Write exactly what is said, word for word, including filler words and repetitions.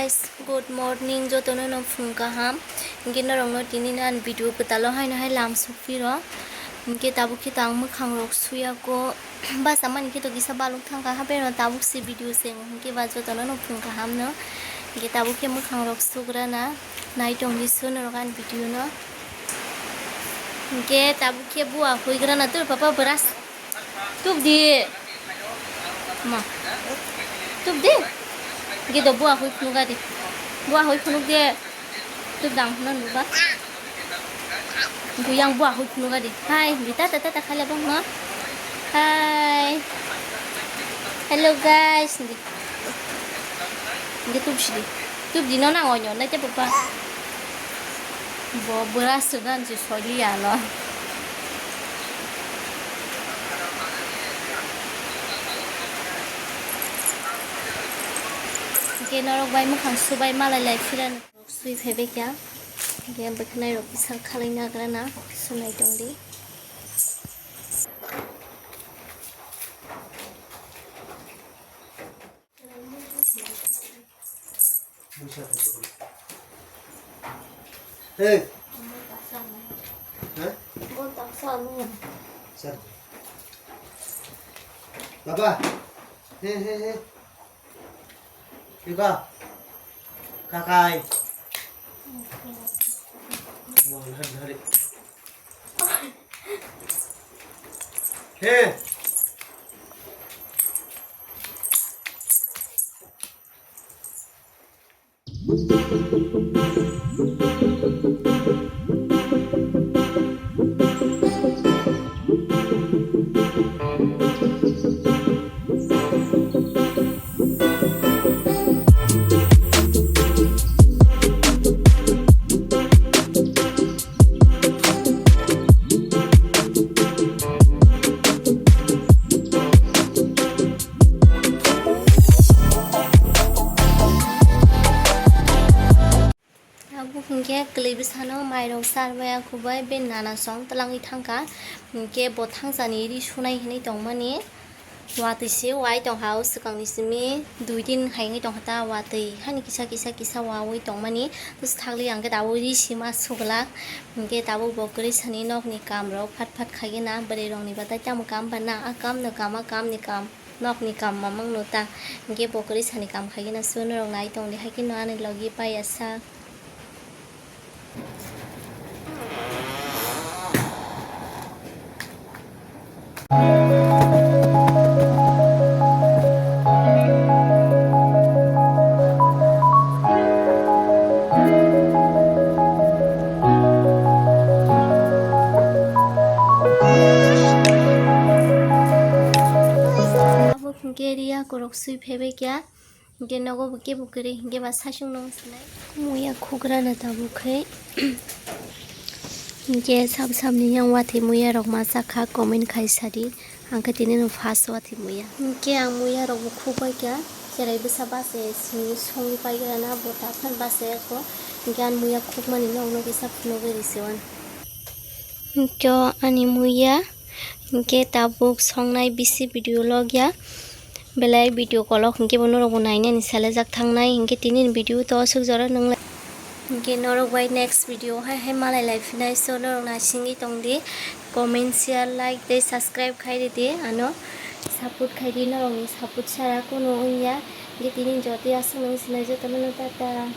Guys, good morning, jotono no phung kaham. Hinkhe norokno tini no ani video kwtalo haino hai lam sukphi rw. Hinkhe tabuk khe to ang mwkhang rok suya ko. Basa mani khe to kisa baluk thang kha, hapheno tabuk se video se wng. Hinkhe ba jotono no phung kaham no. Hinkhe tabuk khe mwkhang rok sugra na. Nai tong di suno rok ani video no. Hinkhe tabuk khe bua huigra na tur papa brush. Tuk di. Ma. Tuk di. Gido bua hui phunuk di. Bua hui phunuk di. Tuk dang phunuk nuba. Buyang bua hui phunuk di. Hai, bita tata tata khale bang no. Hai. Hello guys. Di. Di tuk sidi. Tuk di no nang onyo na te papa. Bo bura sudan si soli ya lo. Hinkhe norok bai mwkhang subai malai lai phirani. Sui phaibai kha. Hinkhe bwkhanai rok bwsal khalai nagra na sunai tong di. Hey. Hah? Sir. Baba. Hey, hey, hey. Iba. Kakai. Wah, hari, hari. He. Tabuk hinkhe kwlwi bwsano mairok charbai akhubai be nana song twlangwi thangkha. Hinkhe bo thangsani ri sunai hinwi tongmani. Watwi se wai tongkha o swkangni simi dui din hai wngwi tongkha ta watwi hani kisa kisa kisa wawi tongmani. Bwswk thakli ang khe tabuk ri sima suglak. Hinkhe tabuk bo kwrwi sani nokni kamrok phat phat khaigena bwrwi rokni batai tamo kam ba na a kam no kam a kam ni kam. Nokni kam mamang no ta, hinkhe bo kwrwi sani kam khaigena suno rok nai tongdi, haikhe no ani logi paiya sa. Abo hinkhe riya korok sui phaibai kha, hinkhe nogo bo kebo kwrwi hinkhe ba saichung nung sinai. Muya khugra na tabuk khe. Hinkhe sab sab ni yang watwi muya rok ma chakha comment khai sadi. Ang khe tini no first watwi muya. Hinkhe ang muya rok bo khukbai kha. Cherai bwsa base simi songwi paigra na bo ta phan base ko. Hinkhe ang muya khukmani nog nog kisa phunugwi risi wan. Hinkhe ani muya. Hinkhe tabuk songnai bisi video logya. Belai video kolok hinkhe bo norok bo nainani salajak thangnai. Hinkhe tini ni video to aswk jora nwnglai. Hinkhe norok bai next video hai hai malai lai phinai, so norok naisingwi tongdi, comment, share, like tei subscribe khai ridi, ano support khai di, norokni support sara kunu wngya. Hinkhe tini jotoi aswk nung sinai jotono no tata.